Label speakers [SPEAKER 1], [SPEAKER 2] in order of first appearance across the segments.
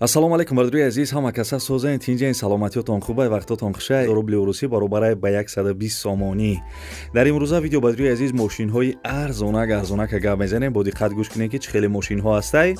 [SPEAKER 1] Ассалому алайкум бардори азиз, ҳама каса созен, тинҷен, саломатиётон хубай, вақтотон хушай. Рубли урусӣ баробарай ба 120 сомонӣ. Дар имрӯза видео бардори азиз мошинҳои арзонак арзонака гап мезанем. Бо диққат гӯш кунед, ки чӣ хеле мошинҳо ҳастай.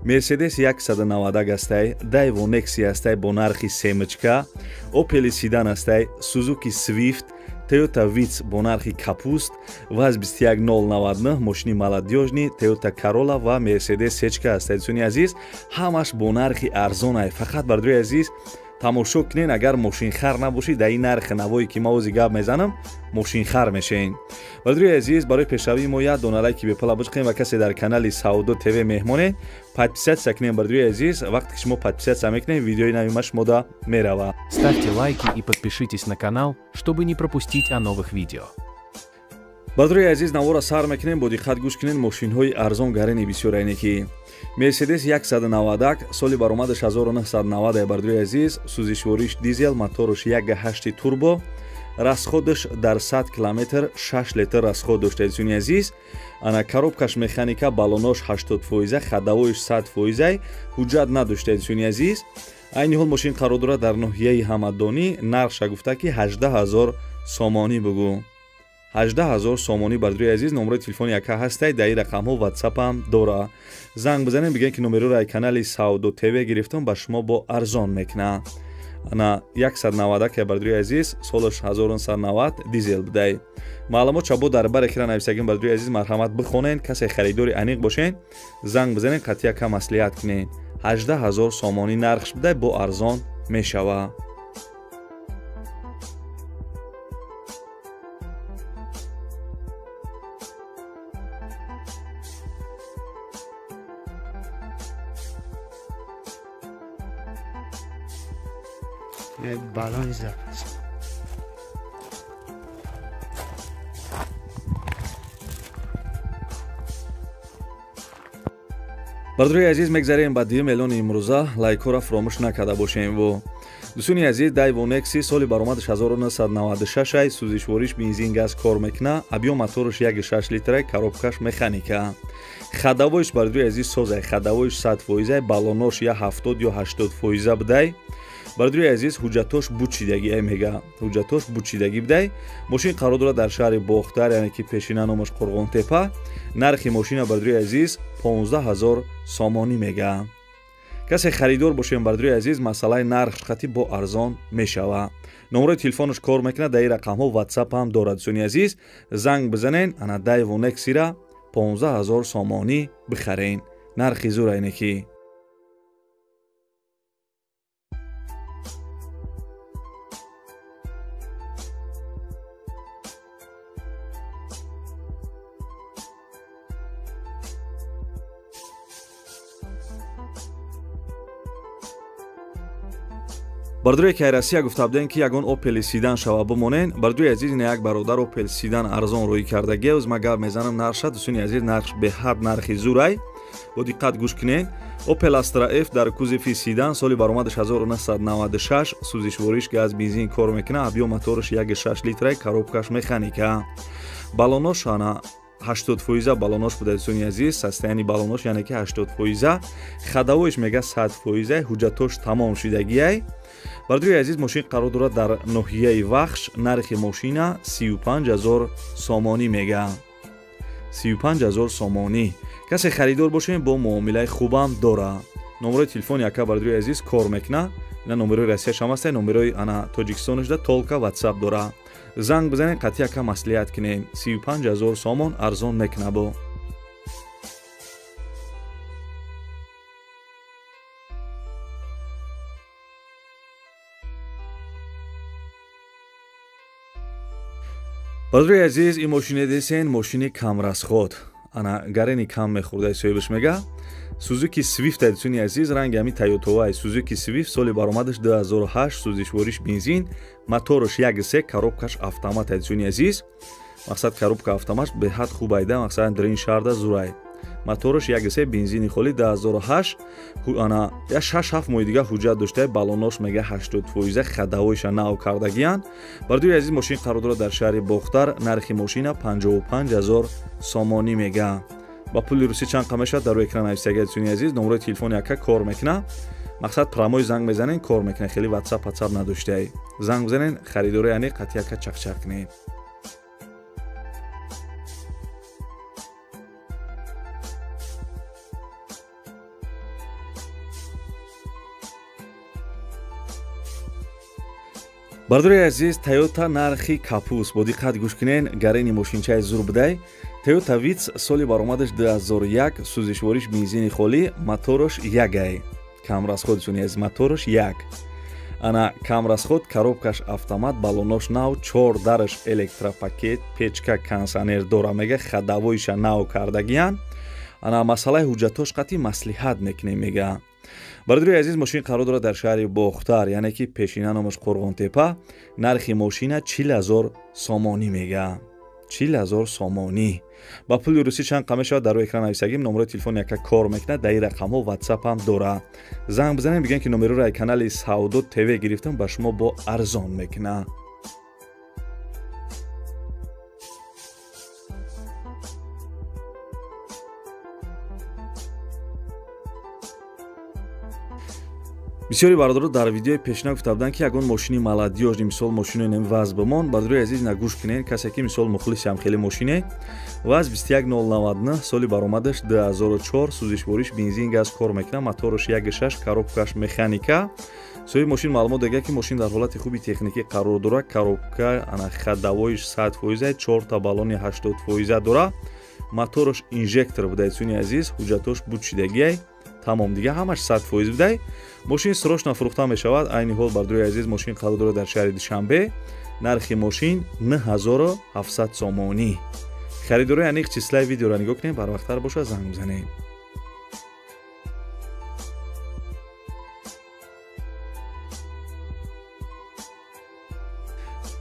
[SPEAKER 1] Мерседес 190 ҳастай, Daewoo Nexia ҳастай бо нархи семечка, Opel Sedan ҳастай, Suzuki Swift, Toyota Vitz бо нархи капуст, ВАЗ 21099 мошини молодёжный, Toyota Corolla ва Mercedes сечка ҳастай. Дӯстони азиз, ҳамаш бо нархи арзонай. Фақат бардори азиз тамошо кунен, агар мошинхар набошӣ, дар ин нархи навое ки ма ози гап мезанам, мошинхар мешавен. Бардори азиз, барои пешравии мо як дона лайки бепала бичқем ва касе дар канали Савдо ТВ меҳмоне, подписаться кунем. Бардори азиз, вақте ки шумо подписаться мекунем, видеои нави ма шумода мерава.
[SPEAKER 2] Ставьте лайки и подпишитесь на канал, чтобы не пропустить о новых видео.
[SPEAKER 1] Бардори азиз, навора сар мекунем, бо диққат гӯш кунем. Мошинҳои арзон гарени бисёр айне ки Мерседес 190, соли баромадаш 1990. Бардори азиз, сӯзишвориш дизел, мотораш 1.8 турбо, расходаш дар 100 километр 6 литр расход дошта. Дӯстони азиз, ана коробкаш механика, баллонош 80%, ходовоиш 100%, ҳуҷҷат надошта. Дӯстони азиз, айни ҳол мошин қарор дорад дар ноҳияи Ҳамадонӣ. Нархша гуфта ки 18 000 сомонӣ бугӯ. 18 000 сомонӣ. Бардори азиз, номерои телефони яка ҳастай, дар ин рақамҳо ватсапам дора. Занг бизанем, бигӯем ки номероро ай канали Савдо ТВ гирифтам, ба шумо бо арзон мекунад. Ана 190 ка бардори азиз, солаш 1990, дизел будай. Маълумот чабо дар бар экран нависагим. Бардори азиз, марҳамат бихонен. Касе харидори аниқ бошен, занг бизанен, қатъи яка маслиҳат кунен. 18 000 сомонӣ нархш будай, бо арзон мешавад.
[SPEAKER 3] Баллони запас.
[SPEAKER 1] Бардори азиз, мегзарем ба дуюм эълони имрӯза. Лайкҳоро фуромӯш накарда бошем. Во дӯстони азиз, Daewoo Nexia соли баромадаш 1996, сӯзишвориш бензин, газ кор мекуна, объём мотораш 1.6 литрай, коробкаш механика, ходовоиш бардори азиз созай, ходовоиш 100%, баллонош я 70 ё 80% будай. Бардори азиз, ҳуҷҷатош бучидагӣ ай мега, ҳуҷҷатош бучидагӣ будай. Мошин қарор дорад дар шаҳри Бохтар, яъне ки пешина номаш Қурғонтепа. Нархи мошина бардори азиз 15 000 сомонӣ мега. Касе харидор бошем, бардори азиз, масъалаи нарх хати бо арзон мешава. Номерои телефонаш кор мекунад, дар ин рақамҳо ватсап ҳам дорад. Дӯстони азиз, занг бизанен, ана Daewoo Nexia-ра 15 000 сомонӣ бихарен. Нархи зур айне ки. Бардорие ки Россия гуфта будем, ки ягон Opel Sedan шава бимонен. Бардори азиз, ина як бародар Opel Sedan арзон рӯй кардагӣ. Оз ма гап мезанам нархша. Дӯстони азиз, нархш беҳад нархи зурай, бо диққат гӯш кунен. Opel Astra F дар кузови седан, соли баромадаш 1996, сӯзишвориш газ, бензин кор мекунад, объём мотораш 1.6 литрай, коробкаш механика, баллонош ана 80% баллонош буда. Дӯстони азиз, состояние баллонош яъне ки 80%, ходовоиш мега 100%, ҳуҷҷатош тамом шидагиай. Бардори азиз, мошин қарор дорад дар ноҳияи Вахш. Нархи мошина 35 000 сомонӣ мега, 35 000 сомонӣ. Касе харидор бошем, бо муомилаи хубам дора. Номерои телефони яка бардори азиз кор мекуна, ина номерои Россияш ҳам ҳастай, номерои ана Тоҷикистонашда толка ватсап дора. Занг бизанед, қатъи яка маслиҳат кунем. 35 000 сомон арзон мекуна бо. Бардори азиз, ин мошине десен, мошини камрасход, ана гарени кам мехӯрда, соҳибаш мега. Сузуки Свифт, дӯстони азиз, ранги ҳами Тойотовай. Сузуки Свифт, соли баромадаш 2008, сӯзишвориш бензин, мотораш 1.3, коробкаш автомат. Дӯстони азиз, мақсад коробка автомат беҳад хуб айда, мақсад дар ин шаҳрда зурай. Мотораш 1.3, бензини холи, 2008, ана я 6-7 моҳи дига ҳуҷҷат дошта, баллонош мега 80%, ходовойша нав кардагиянд. Бардори азиз, мошин қарор дорад дар шаҳри Бохтар. Нархи мошина 55 000 сомонӣ мега. Ба пули русӣ чанд қа мешавад, дар рӯи экран нависагӣ. Дӯстони азиз, номерои телефони ака кор мекунад. Мақсад прямой занг мезанен, кор мекунед, хеле WhatsApp WhatsApp надоштаи. Занг бизанен, харидори аниқ қатияка чақчақ кунед. Бардори азиз, Toyota нархи капус бо диққат гӯш кунен, гарени мошинчаи зур будай. Toyota Vitz соли баромадаш 2001, сӯзишвориш бензини холӣ, моторош ягай. Камрасход суни аз моторш як. Ана камрасход, коробкаш автомат, балонош нав, чор дараш электропакет, печка, кондиционер дора мега, ходовойша нав кардагиян. Ана масъалаи ҳуҷҷатош қатъи маслиҳат мекунем мега. Бародари азиз, мошин қарор дорад дар шаҳри Бохтар, яъне ки пешина номаш Қурғонтепа. Нархи мошина 40 000 сомонӣ мега. 40 000 сомонӣ. Ба пули русӣ чанд қа мешавад дар рӯи экран нависагим. Номерои телефон яка кор мекунад, дар ин рақамҳо WhatsApp ҳам дорад. Занг бизанем, бигӯем ки номероро аз канали Савдо ТВ гирифтам, ба шумо бо арзон мекунад. Бисёри бародаро дар видеои пешина гуфта буданд, ки ягон мошини молодёжный, мисол мошинои нем ВАЗ бимон. Бародарои азиз, нагӯш кунед, касе ки мисол мухлиси ҳам хеле мошине. ВАЗ 21099, соли баромадаш 2004, сӯзишвориш бензин газ кор мекунад, мотораш 1.6, коробкаш механика. Соҳиби мошин маълумот додага, ки мошин дар ҳолати хуби техникӣ қарор дорад, коробка ана ходовоиш 100%, чорта баллони 80% дорад, мотораш инжектор будай. Суни азиз, ҳуҷҷатош буд шидагиай, тамом, дига ҳамаш 100% будай. Мошин срочно фурӯхта мешавад. Айни ҳол, бардорои азиз, мошин қарор дорад дар шаҳри Душанбе. Нархи мошин 9700 сомонӣ. Харидорои аниқ числаи видеоро нигоҳ кунем, барвақттар бошад занг бизанем.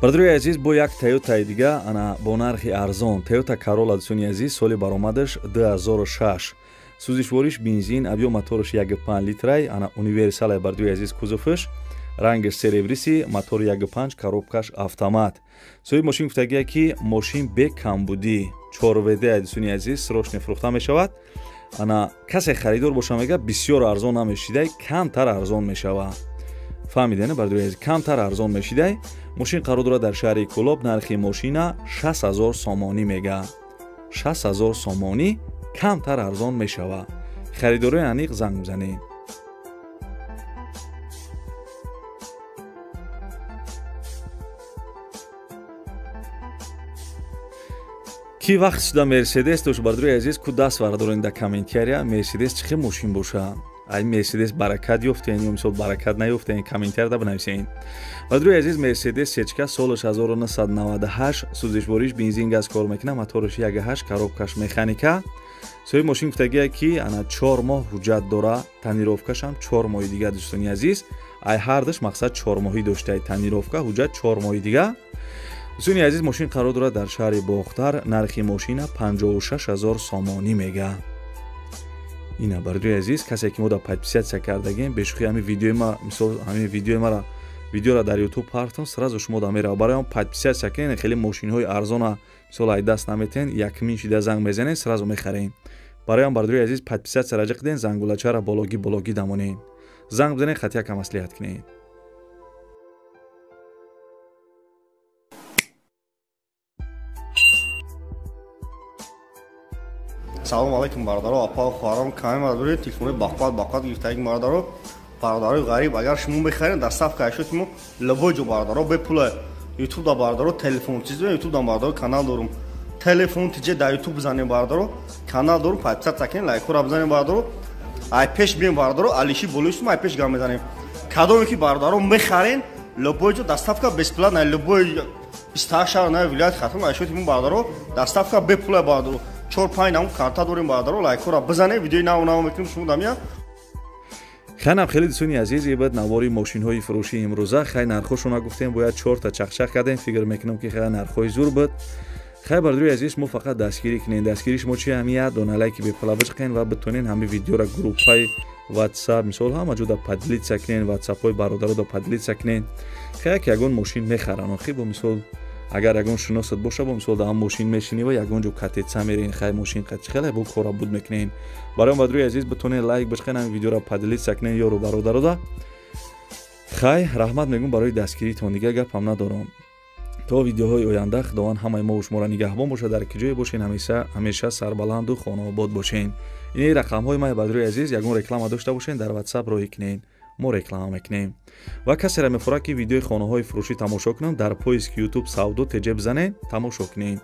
[SPEAKER 1] Бардорои азиз, бо як Toyota дига, ана бо нархи арзон, Toyota Corolla, дӯстони азиз, соли баромадаш 2006, сӯзишвориш бензин, объём мотораш 1.5 литрай, ана универсалай. Бардорои азиз, кузовш рангаш серебристый, мотор 1.5, коробкаш автомат. Соҳиби мошин гуфтагия, ки мошин бе камбудӣ, 4 ВД. Дӯстони азиз, срочно фурӯхта мешавад. Ана касе харидор боша, мега, бисёр арзон намешидай, камтар арзон мешавад. Фаҳмидем, бардорои азиз, камтар арзон мешидай. Мошин қарор дорад дар шаҳри Кӯлоб. Нархи мошина 60 000 сомонӣ мега. 60 000 сомонӣ, камтар арзон мешавад. Харидорои аниқ занг бизанед. Ки вақт шуда Мерседес дошт, бардорои азиз, ку даст вардорен дар комментария. Мерседес чӣ хел мошин боша? Ай Мерседес баракат ёфтен ё мисол баракат наёфтен, комментарияда бинависен. Бардорои азиз, Мерседес сечка, солаш 1998, сӯзишвориш бензин газ кор мекунад, мотораш 1.8, коробкаш механика. Соҳиби мошин гуфтагия, ки ана 4 моҳ ҳуҷҷат дора, тонировкашам 4 моҳи дига. Дӯстони азиз, ай ҳардаш мақсад 4 моҳӣ доштаи, тонировка, ҳуҷҷат 4 моҳи дига. Дӯстони азиз, мошин қарор дорад дар шаҳри Бохтар. Нархи мошина 56 000 сомонӣ мега. Ина, бардорои азиз, касе ки мо дар подписаться кардагем, бешӯхӣ ҳамин видеои ма, мисол ҳамин видеои мара, видеоро дар ютуб партон, сразу шумо да мерава. Барои он подписаться кунед, хеле мошинҳои арзона мисол ай даст наметен, якмин шида занг мезанед, сразу мехарем. Барои он, бардорои азиз, подписаться раҷа кунед, зангулачаро бологӣ бологӣ дамонед, занг бизанед, хати якам маслиҳат кунед.
[SPEAKER 4] Салом алайкум, бародаро, апа, хоҳарон. Каме бародари телефони бақват бақват гирифтаги, бародаро, бародарои ғариб, агар шумо мехаред, доставка ашёти мо любой ҷо, бародаро, бепула. Ютуб да, бародаро, телефон чиз, ютуб да, бародаро, канал дорум, телефон тиҷе дар ютуб бизанем, бародаро, канал дорум, подписаться кунед, лайкҳоро бизанем, бародаро. Ай пеш бием, бародаро, алиши болои ай пеш гам мезанем. Кадоме ки, бародаро, мехарен, любой ҷо доставка бесплатно, любой 28 шаҳр на вилояти Хатлон ашёти мо, бародаро, доставка бепула, бародаро. Чор панҷ намуд карта дорем, бародаро, лайкҳоро бизанем, видеои нав нав мекунем, шумо дамия.
[SPEAKER 1] Хайнам хеле, дӯстони азиз, ибад навори мошинҳои фурӯшии имрӯза. Хай, нархҳошона гуфтем, бояд чорта чақчақ кардем, фикр мекунам, ки хай, нархҳои зур буд. Хай, бардорои азиз, мо фақат дастгирӣ кунем. Дастгирии шумо чи? Ҳами як дона лайки бепула бичиқен ва битонен ҳами видеора группаи WhatsApp, мисол, ҳама ҷода поделиться кунен, ватсапҳои бародарода поделиться кунен. Хай, як ягон мошин мехаранд, охи бо мисол. Агар ягон шиносат боша, бо мисол дар ҳам мошин мешинӣ ва ягон ҷо катеца мерен, хай мошин қати хеле бо кора буд мекунен. Барои бадруи азиз, битонед лайк бишқен, ҳамин видеоро поделиться кунен ёру бародарода. Хай, раҳмат мегӯм барои дастгиритон, дигар гапам надорам. То видеоҳои оянда Худованд ҳамаи мо шуморо нигаҳбон бошад. Дар ки ҷое бошен, ҳамеша сарбаланду хонаобод бошен. Ини рақамҳои май, бадруи азиз, ягон реклама дошта бошен, дар WhatsApp роҳӣ кунен, мо реклама мекунем. Ва касеро мехоҳад, ки видеои хонаҳои фурӯшӣ тамошо кунам, дар поиск YouTube «Савдо теҷе» бизанед, тамошо кунем.